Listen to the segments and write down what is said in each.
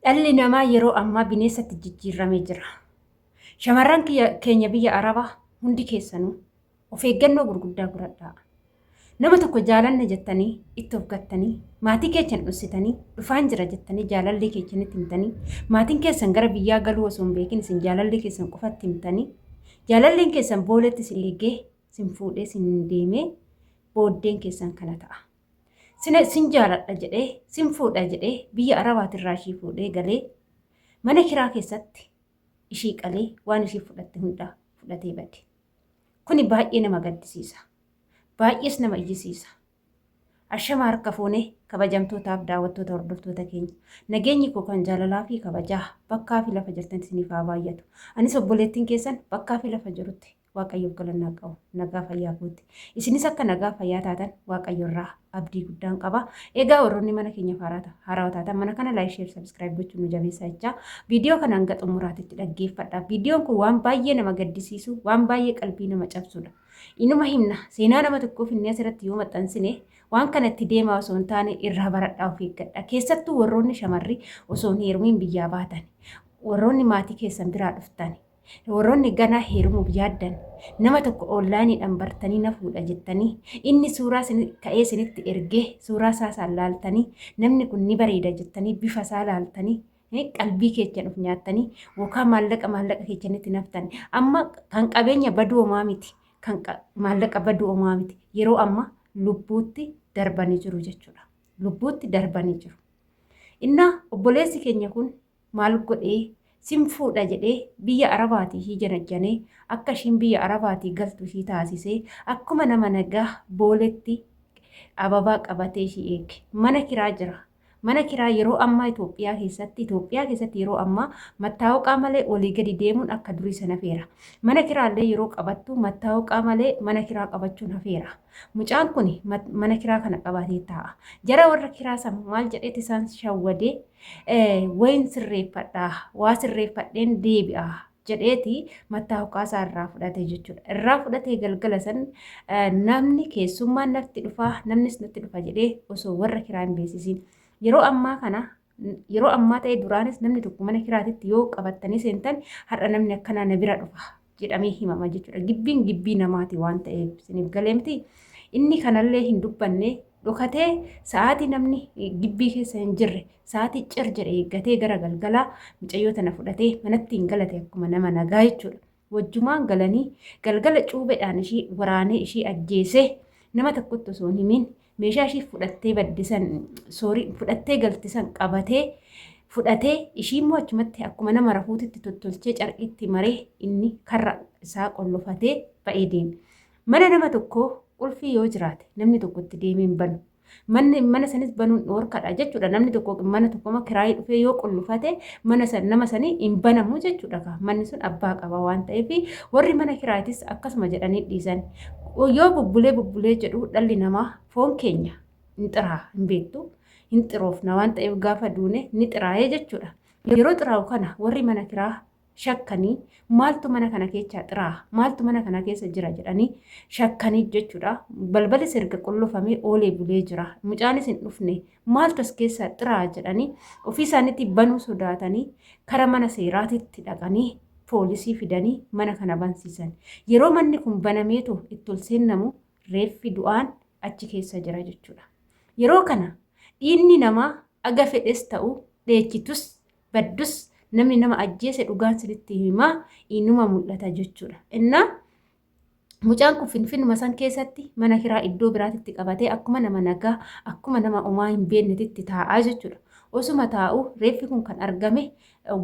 Dhalli namaa yeroo ammaa bineensatti jijjiirramee jira. Shamarran keenya biyya Arabaa hundi keessanuu of eeggannoo gurguddaa godhadhaa. Nama tokko jaalanna jettanii itti of gattanii maatii keessan dhoksitanii dhufaan jira jettanii jaalallee keessanitti himtanii maatiin keessan gara biyyaa galuu osoo hin beekin isin jaalallee keessan qofatti himtanii jaalalleen keessan booletti isin eegee isin fuudhee isin deemee booddeen keessan kana ta'a. Sina sin jaaladha jedhee sin fuudha jedhee biyya Arabaatirraa ishii fuudhee galee mana kiraa keessatti ishii qalee waan ishii fudhatte hundaa fudhatee bade. Kuni baay'ee nama gaddisiisa. Baay'ees nama iyyisiisa. Ashama harka fuune kabajamtootaaf daawwattoota hordoftoota keenya. Nageenyi koo kan jaalalaa fi kabajaa bakkaa fi lafa jirtan isiniif haa baay'atu. Anis obboleettiin keessan bakkaa fi lafa jirutti Waaqayyoof galannaa qabu nagaa fayyaa kootti. Isinis akka nagaa fayyaa taatan Waaqayyo irraa abdii guddaan qaba. Egaa warroonni mana keenya haarawaa taatan mana kana like, share, subscribe gochuun nu jabeessaa jechaa. Viidiyoo kana hanga xumuraatitti dhaggeeffadha. Viidiyoon kun waan baay'ee nama gaddisiisu, waan baay'ee qalbii nama cabsudha. Inuma himna seenaa nama tokkoof inni asirratti yoo maxxansine waan kana itti deemaa osoo hin taane irraa baradhaa of eeggadha. Keessattuu warroonni shamarri osoo hin heerumiin biyyaa baatan, warroonni maatii keessan biraa dhuftan, Warroonni ganaa heerumuuf yaaddan nama tokko onlaayiniidhaan bartanii na fuudha jettanii inni suuraa ka'ee isinitti ergee suuraa isaa isaan laaltanii namni kun ni bareeda jettanii bifa isaa laaltanii qalbii keechan of nyaattanii yookaan maallaqa maallaqa keechanitti naftan amma kan qabeenya baduu homaa miti kan maallaqa baduu homaa miti yeroo amma lubbuutti darbanii jiru jechuudha. Lubbuutti darbanii jiru. Innaa obboleessi keenya kun maal godhee sin fuudha jedhee biyya Arabaatii ishii janajjanee akka ishiin biyya Arabaatii galtu ishii taasisee akkuma nama nagaa booletti ababaa qabatee ishii eege. Mana kiraa jira. Mana kiraa yeroo ammaa Itoophiyaa keessatti yeroo ammaa mattaawaqaa malee olii gadi deemuun akka durii sana hafeera. Mana kiraallee yeroo qabattu mattaawaqaa malee mana kiraa qabachuun hafeera. Mucaan kun mana kiraa kana qabatee taa'a. Jara warra kiraa san maal jedheeti isaan shawwadee wayin sirreeffadhaa waa sirreeffadheen deebi'a jedheeti mattaawaqaa isaa irraa fudhate jechuudha. Irraa fudhatee galgala san namni keessummaan natti dhufaa namnis natti dhufa jedhee osoo warra kiraa hin beeksisiin. Yeroo ammaa kana yeroo ammaa ta'e duraanis namni tokko mana kiraatitti yoo qabattanii seentan har'a namni akkanaa na bira dhufa jedhamee himama jechuudha. Gibbiin gibbii namaati waan ta'eef isiniif galee miti. Inni kanallee hin dubbanne dhokatee sa'aatii namni gibbii keessa hin jirre sa'aatii cir jedhe eeggatee gara galgalaa mucayyoo tana fudhatee manatti hin galate akkuma nama nagaa jechuudha. Wajjumaan galanii galgala cuubeedhaan ishii waraanee ishii ajjeesee nama tokkotti osoo hin himiin meeshaa ishii fudhattee baddisan soorii fudhattee galtisan qabatee fudhatee ishii immoo achumatti akkuma nama rafuutitti tottolchee carqiitti maree inni karra isaa qollofatee ba'ee deeme. Mana nama tokkoo qulfii yoo jiraate namni tokko itti deemee hin banu. Manni mana sanis banuun dhoorkadha jechuudha. Namni tokko mana tokkoma kiraayii dhufee yoo qullufate mana san nama sanii hin banamu jechuudha. Manni sun abbaa qaba waan ta'eef warri mana kiraayitis akkasuma jedhanii dhiisan. Yoo bubbulee bubbulee jedhu dhalli namaa foon keenya hin xiraa hin beektu. Hin xiroofna waan ta'eef gaafa duune ni xiraa'ee jechuudha. Yeroo xiraa'u kana warri mana kiraa shakkanii maaltu mana kana keessaa xiraa maaltu mana kana keessa jira jedhanii shakkanii jechuudha. Balbalis erga qullufamee oolee bulee jira. Mucaanis hin dhufne maaltu as keessaa xiraa jedhanii ofii isaaniitti banuu sodaatanii kara mana seeraatitti dhaqanii poolisii fidanii mana kana bansiisan. Yeroo manni kun banameetu itti ol seennamu reeffi du'aan achi keessa jira jechuudha. Yeroo kana dhiigni namaa aga fedhes ta'u dheechitus baddus namni nama ajjeese dhugaan sinitti himaa inuma mul'ata jechuudha. Innaa mucaan kun Finfinnuma san keessatti mana kiraa iddoo biraatitti qabatee akkuma nama nagaa akkuma nama omaa hin beeknetitti taa'aa jechuudha. Osuma taa'u reeffi kun kan argame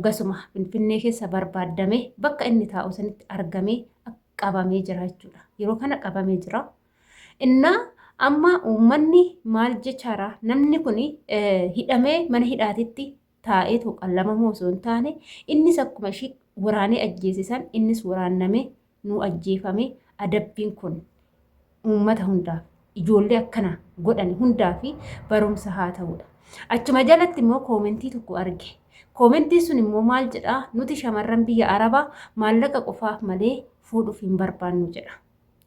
gasuma Finfinnee keessa barbaaddame bakka inni taa'u sanitti argamee qabamee jira jechuudha. Yeroo kana qabamee jira. Innaa amma uummanni maal jechaara namni kun hidhamee mana hidhaatitti taa'ee toqallamamuu osoo hin taane innis akkuma ishii waraanee ajjeesisan innis waraannamee nu ajjeefame adabbiin kun uummata hundaaf ijoollee akkana godhan hundaa fi barumsa haa ta'udha. Achuma jalatti immoo koomentii tokko arge. Koomentiin sun immoo maal jedhaa nuti shamarran biyya Arabaa maallaqa qofaaf malee fuudhuuf hin barbaannu jedha.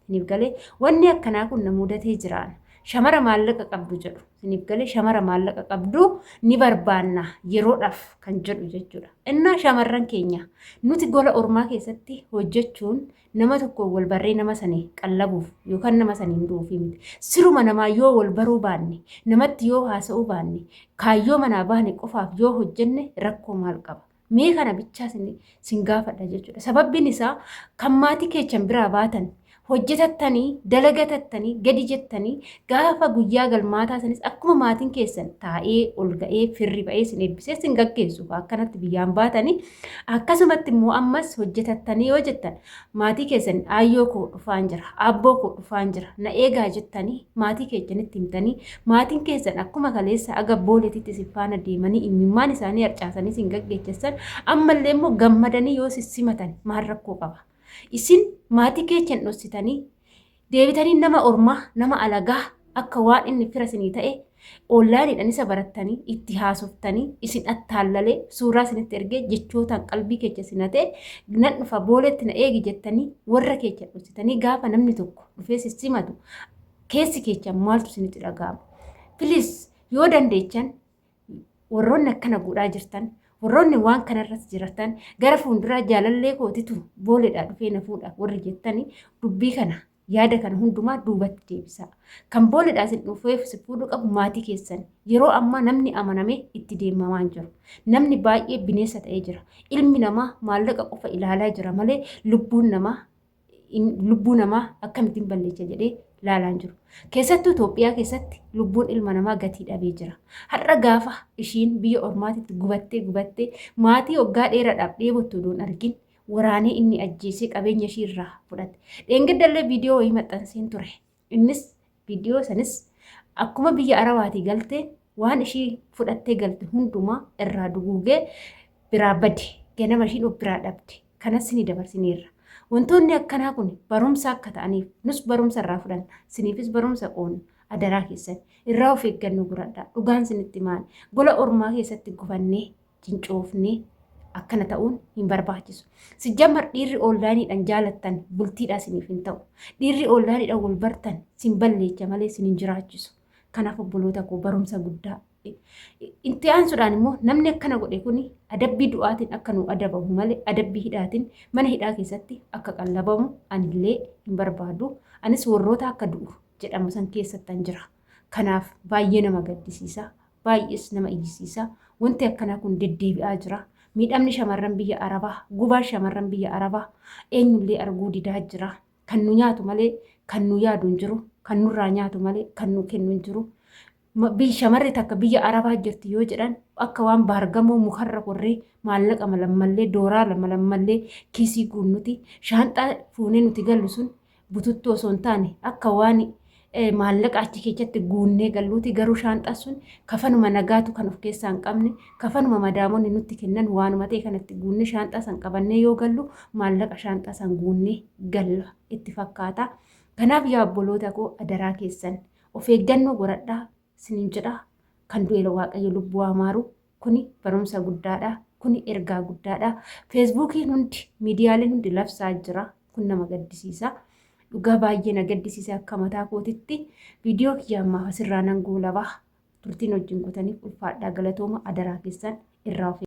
Isiniif galee wanni akkanaa kun na mudatee jiraan. Shamara maallaqa qabdu jedhu. Isiniif galee shamara maallaqa qabdu ni barbaanna yeroodhaaf kan jedhu jechuudha. Innaa shamarran keenya nuti gola ormaa keessatti hojjechuun nama tokkoon wal barree nama sanii qallabuuf yookaan nama saniin du'uufii miti. Siruma namaa yoo wal baruu baanne, namatti yoo haasa'uu baanne, kaayyoo manaa baane qofaaf yoo hojjenne rakkoo maal qaba? Mee kana bichaa sin gaafadha jechuudha. Sababbiin isaa kan maatii keechan biraa baatan hojjetattanii, dalagatattanii, gadi jettanii gaafa guyyaa galmaataa sanis akkuma maatiin keessan taa'ee ol ga'ee firri ba'ee sin eebbisee sin gaggeessu akkanatti biyyaan baatanii akkasumatti immoo ammas hojjetattanii yoo jettan maatii keessan aayyoo koo dhufaan jira, aabboo koo dhufaan jira, na eegaa jettanii maatii keessanitti himtanii maatiin keessan akkuma kaleessa aga booleetitti isin faana deemanii imimmaan isaanii harcaasanii isin gaggeessan ammallee immoo gammadanii yoo sissimatan maal rakkoo qaba? Isin maatii keessan dhossitanii deebitanii nama ormaa, nama alagaa akka waan inni fira isinii ta'e onlaayiniidhaan isa barattanii itti haasoftanii isin attaallalee suuraa isinitti ergee jechootaan qalbii keessa isin hatee nan dhufa booleetti na eegi jettanii warra keessa dhossitanii gaafa namni tokko dhufee sissimatu keessi keechan maaltu isinitti dhaga'ama? Please yoo dandeechan warroonni akkana godhaa jirtan warroonni waan kanarratti jiratan gara fuulduraa jaalallee kootitu booleedhaa dhufee na fuudha warri jettanii dubbii kana yaada kana hundumaa duubatti deebisaa. Kan booleedhaa isin dhufeef si fuudhuu qabu maatii keessan. Yeroo ammaa namni amanamee itti deemamaa hin jiru. Namni baay'ee bineensa ta'ee jira. Ilmi namaa maallaqa qofa ilaalaa jira malee lubbuun namaa lubbuu namaa akkamittiin balleessa jedhee ilaalaa hin jiru. Keessattuu Itoophiyaa keessatti lubbuun ilma namaa gatii dhabee jira. Har'a gaafa ishiin biyya ormaatitti gubattee gubattee maatii waggaa dheeraadhaaf dheebottu oduun argin waraanee inni ajjeesee qabeenya ishii irraa fudhate. Dheengaddallee viidiyoo wayii maxxanseen ture. Innis viidiyoo sanis akkuma biyya Arabaatii galteen waan ishii fudhattee galte hundumaa irraa duguugee biraa bade. Ganama ishiin of biraa dhabde. Kanas ni dabarsineerra. Wantoonni akkanaa kun barumsa akka ta'aniif nus barumsa irraa fudhanna. Siniifis barumsa qoonna. Adaraa keessan irraa of eeggannoo godhadhaa. Dhugaan sinitti maali? Gola ormaa keessatti gufannee cincoofnee akkana ta'uun hin barbaachisu. Sijjammar dhiirri onlaayiniidhaan jaalattan bultiidhaa siniif hin ta'u. Dhiirri onlaayiniidhaan wal bartan sin balleecha malee sin hin jiraachisu. Kanaaf obboloota koo barumsa guddaa. Itti aansuudhaan immoo namni akkana godhe kun adabbii du'aatiin akka nu adabamu malee adabbii hidhaatiin mana hidhaa keessatti akka qallabamu anillee hin barbaadu. Anis warroota akka du'u jedhamu san keessattan jira. Kanaaf baay'ee nama gaddisiisa. Baay'ees nama iyyisiisa. Wanti akkanaa kun deddeebi'aa jira. Miidhamni shamarran biyya Arabaa, gubaan shamarran biyya Arabaa eenyullee arguu didaa jira. Kan nu nyaatu malee kan nu yaadu hin jiru. Kan nurraa nyaatu malee kan nu kennu hin jiru. Shamarri takka biyya Arabaa jirti yoo jedhan akka waan baargamoo mukarra korree maallaqa malammallee dooraala malammallee kiisii guunnuti shaanxaa fuunee nuti gallu sun bututtuu osoo hin taane akka waan maallaqa achi keessatti guunnee galluuti garuu shaanxaa sun kafanuma nagaatu kan of keessaa hin qabne kafanuma madaamonni nutti kennan waanuma ta'e kanatti guunnee shaanxaa san qabannee yoo gallu maallaqa shaanxaa san guunnee galla itti fakkaata. Kanaaf yaa obboloota koo adaraa keessan of eeggannoo godhadhaa isiniin jedha kan du'e Waaqayyo lubbuu haa maaru. Kuni barumsa guddaadha. Kuni ergaa guddaadha. Feesbuukiin hundi, miidiyaaleen hundi labsaa jira. Kun nama gaddisiisa. Dhugaa baay'ee na gaddisiisa akka mataa kootitti. Viidiyoo kiyya ammaaf asirraa nan goolaba. Turtiin wajjin gootaniif ulfaadhaa galatooma adaraa keessan irraa of